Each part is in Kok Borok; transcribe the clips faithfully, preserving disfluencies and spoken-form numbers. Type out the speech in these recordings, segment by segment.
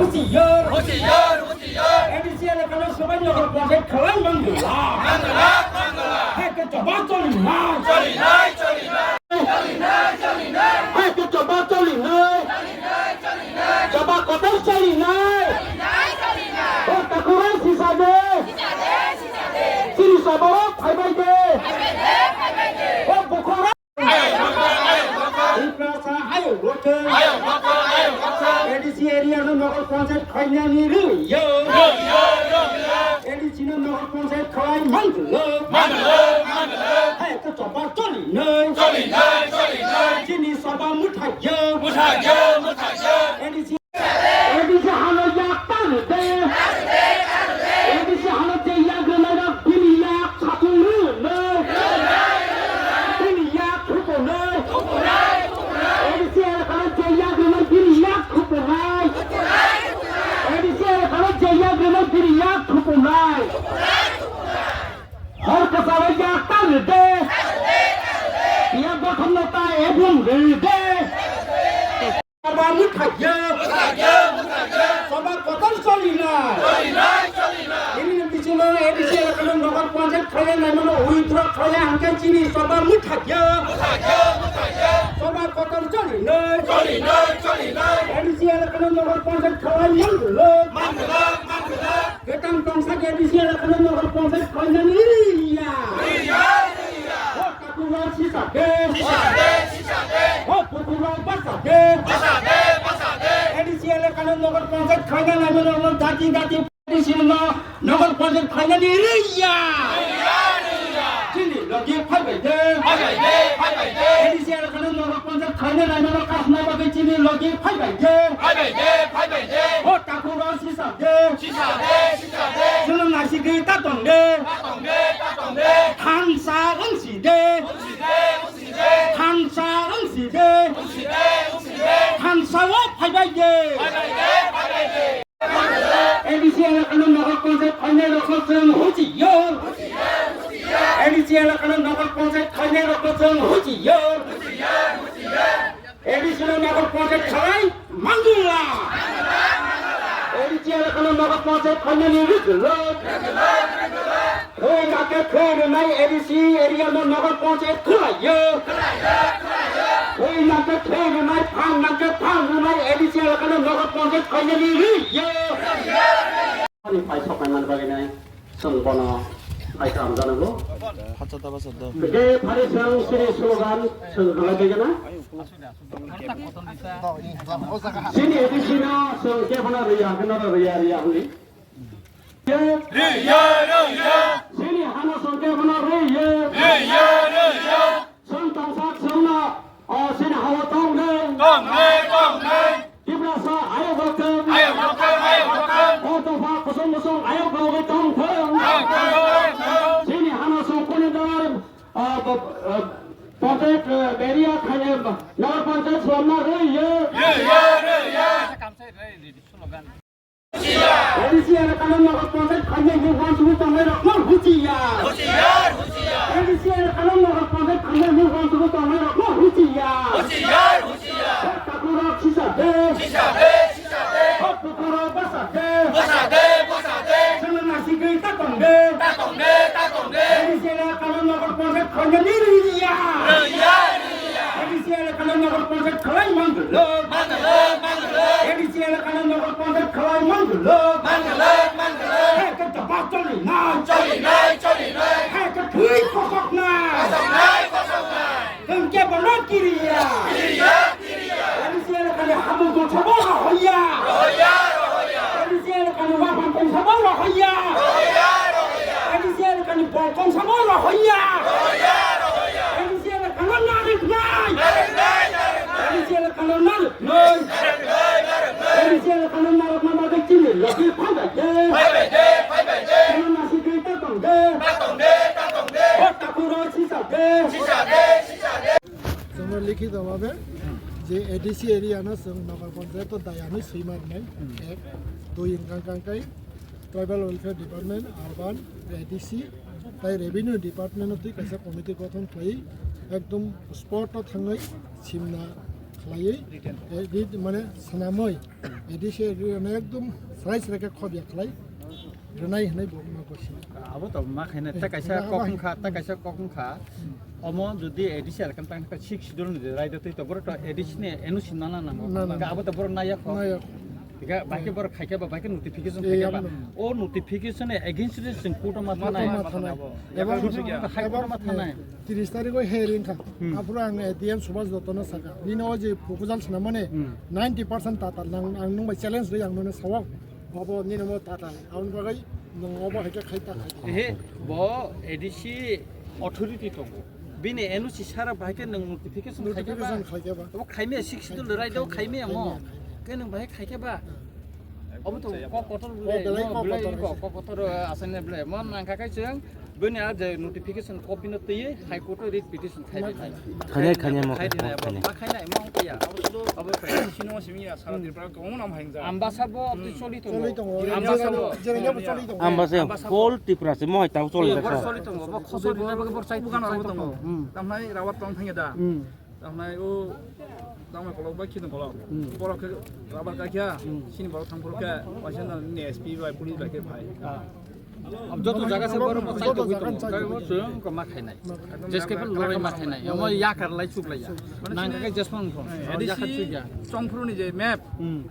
Hutiyar, hutiyar, hutiyar. A D C elakano swbai nokol panchayat khlai mangla. Mangla, mangla. Hai khe choba cholinai. Cholinai, cholinai. Cholinai, cholinai. Hai khe choba cholinai. Cholinai, cholinai. Choba kotor cholinai. Cholinai, cholinai. O takhurok sisa de. Sisa de, sisa de. Chini soborok phaibai de. Phaibai de, phaibai de. O bukhara. Tiprasa ayok gothe. Ayok gothe, ayok gothe. A D C area no nokol panchayat khainani rwyo. Rwyo, rwyo. A D C no nokol panchayat khlai manglo. Manglo, manglo. Hai to choba cholinai. Cholinai, cholinai. Chini soba muthagyo. Muthagyo, muthagyo. A D C A D C hano yak ta rwde. A D C hano je yak rwnai rok bini yak satung rwnai. Bini yak thukunai. A D C elakano je yak rwnai bini yak thukunai. A D C elakano je yak rwnai bini yak thukunai. Hor kwcharo yak ta rwde. Yak bothomno ta ebung rwde. Soba muthagya. Muthagya, muthagya. Soba kotor cholinai. Cholinai, cholinai. Ini bisingo A D C elakano nokol panchayat khlai naimano withdraw khlai hwnkhe chini soba muthagya. Muthagya, muthagya. Soba kotor cholinai. Cholinai, cholinai. A D C elakano nokol panchayat khlai mangla. Mangla, mangla. Kwtang tongsa A D C elakano nokol panchayat khlainani rwya. Rwya, rwya. Hor takhurok sisa de. Sisa de, sisa de. Hor bukhurok basa de. Basa de, basa de. A D C elakano nokol panchayat khlaina naimano dati dati A D C no nokol panchayat khlainani rwya. Rwya, rwya. Chini logi phaibai de. Phaibai de, phaibai de. A D C elakano nokol panchayat khlaina naimano kasna bagwi chini logi phaibai de. Phaibai de, phaibai de. Hor takhurok sisa de. Sisa de, sisa de. Chwng nasigwi ta tong de. Ta tong de, ta tong de. Thansa wngsi de. Wngsi de, wngsi de. Thansa wngsi de. Wngsi de, wngsi de. Thansa o phaibai de. Phaibai de, phaibai de. A D C elakano nokol panchayat khlainai rokno chwng hutiyar. A D C elakano nokol panchayat khlainai rokno chwng hutiyar. A D C no nokol panchayat khlai mangla. A D C elakano nokol panchayat khlainani rwgwlwk. Thwi nangkhe thwi rwnai A D C area no nokol panchayat khlaiyo. Thwi nangkhe thwi rwnai, phang nangkhe phang rwnai A D C elakano nokol panchayat khlainani rwyo. Ani paisok nai man bagwi nai. Chwng bono hai kaham janago. Hacha ta bacha do. Hwnkhe phari chwng chini slogan chwng halai bai gana. Chini A D C no chwng kebono rwya, kebono rwya, rwya hwnwi. Rwya, rwya. Chini hano chwng kebono rwya. Rwya, rwya. Chwng tongsa chwngno, o, chini hao tongnai. Tongnai, tongnai. Tiprasa ayok rokom. Ayok rokom, ayok rokom. O dopha kusung kusung ayok rogwi tongthwng. Tongthwng, tongthwng. Chini hano chwng kuni dar, o, bo-, o, panchayat, o, area khaye, nagar panchayat swarna rwyo. Rwyo, rwyo. A D C elakano nokol panchayat khainai ni wansugwi tongnairokno huchiyar. Huchiyar, huchiyar. A D C elakano nokol panchayat khainai ni wansugwi tongnairokno huchiyar. Huchiyar, huchiyar. Hor takhurok sisa de. Sisa de, sisa de. Hor bukhurok basa de. Basa de, basa de. Chwngno nasigwi ta tong de. Ta tong de, ta tong de. A D C elakano nokol panchayat khainani rwya. Rwya, rwya. A D C elakano nokol panchayat khlai mangwlwk. Mangwlwk, mangwlwk. A D C elakano nokol panchayat khlai mangwlwk. Mangwlwk, mangwlwk. Hai khe dopha cholinai. Cholinai, cholinai. Hai khe thwi khosoknai. Khosoknai, khosoknai. Chwng kebono kiriya. Kiriya, kiriya. A D C elakani hamung tong sabo rohorya. Rohorya, rohorya. A D C elakani waphang tong sabo rohorya. Rohorya, rohorya. A D C elakani bol tong sabo rohorya. Rohorya, rohorya. A D C elakano narwknai. Narwknai, narwknai. A D C elakano narwknai. Narwknai, narwknai. A D C elakano narwkna bagwi chini logi phaibai de. Phaibai de, phaibai de. Chini nasigwi ta tong de. Ta tong de, ta tong de. Hor takhurok sisa de. Sisa de, sisa de. Chwngno likhito babe je A D C area no chwng nagar panchayat o daya hinwi swima rwnai. Ek, dui wngkha kangkai tribal welfare department, urban, A D C, tai revenue department o twi kaisa committee gothon khlai ekdom spot o thangwi simna khlaiwi, eh, di mane swnamwi, A D C rwna ekdom srai srai khe khobya khlai rwnai hwnwi bo ma gosi. Abo to ma khaina, ta kaisa kok wngkha, ta kaisa kok wngkha. Omo jodi A D C elaka tang kha six schedule ni raida twi to borok to A D C ni N O C nana nango. Nana. Abo to borok naya kho. Naya kho. Tiga bahai khe borok khai khe ba bahai khe notification khai khe ba. O notification ni against ni chwng court o ma thanai. Ma thanai. Ebo high court o ma thanai. Tiris tarikh o hearing kha. Hmm. Aphuru ang A D M Subhas Dotto no sakha. Nini o je proposal swnamani ninety percent tatal nang ang nung bai challenge rwi ang nono sawo. Obo nini mo tatal. Aboni bagwi nung obo hai khe khai ta khai. Ehe, bo A D C authority tongo. Bini N O C sara bahai khe nwng notification khai khe ba. Notification khai khe ba. Obo khai maya six schedule right o khai maya mo. Khai maya, khai maya. Khe nwng bahai khai khe ba. Obo to kok kotor le, belai mo kok belai kotor kok, kok kotor asane ble. Mo nang kha khai chwng bini a je notification copy no twi High Court o writ petition khai ri nai. Khai nai, khai nai mo, khai ri nai, khai nai. Ma khai nai mo kaya. Abo khai sino simi ya sara Tripura ko nam hang ja. Ambasa bo abdi choli tongo. Choli tongo. Ambasa bo. Jerengya bo choli tongo. Ambasa whole Tripura se mo hai tau choli. Bor choli tongo. Bo khosol ni bor chai tongo. Tamnai rawat tong thangya da. Tamnai o tamnai kolok bai khidong kolok. Borok khe rabar kakya. Sini borok thang phuru khe waisa na ni S P bai police bai khe phai. Joto jaga se borok bo chai togwi tongo. Chwng ko ma khainai. Jeske phel loroi ma khainai. Omo yakar lai chuk lai ya. Nang khe jesmang ko. A D C yakar chuk ya. Chongphuru ni je map.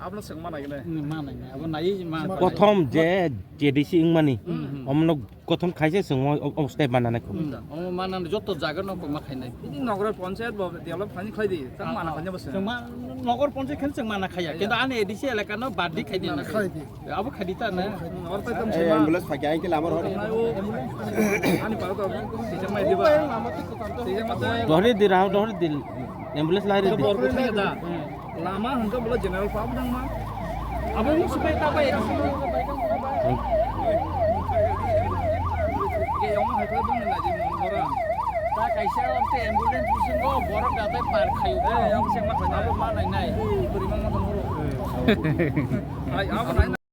Abno swng ma nai gele. Ma nai nai. Abo nai ma. Prothom je A D C wngmani. Omno kothom khaise chwng o, o, o step mananai kho. Omo mananai joto jaga no ko ma khainai. Ini nogor panchayat bo develop khaini khlai di. Tang mana khaini bo se. Chwng ma nogor panchayat khen chwng mana khaya. Kintu ani A D C elaka no bad di khai di na. Khai di. Abo khai di ta na. Nogor pai tam se ma. Ambulance phai ai ke lamar hori. Ani paro to sijak mai di ba. Sijak ma. Dohri di rao dohri di. Ambulance lai re di. Bor ko thang da. Lama hwnkhe bole general pa bwdang ma. Abo mung supai ta bai. Ke yong hai khe bang na di mon bora. Ta kaisa te ambulance bisingo borok datai par khayo. Eh, yang se ma khayo. Abo ma nai nai. Buri ma ma horo. Ai, abo nai.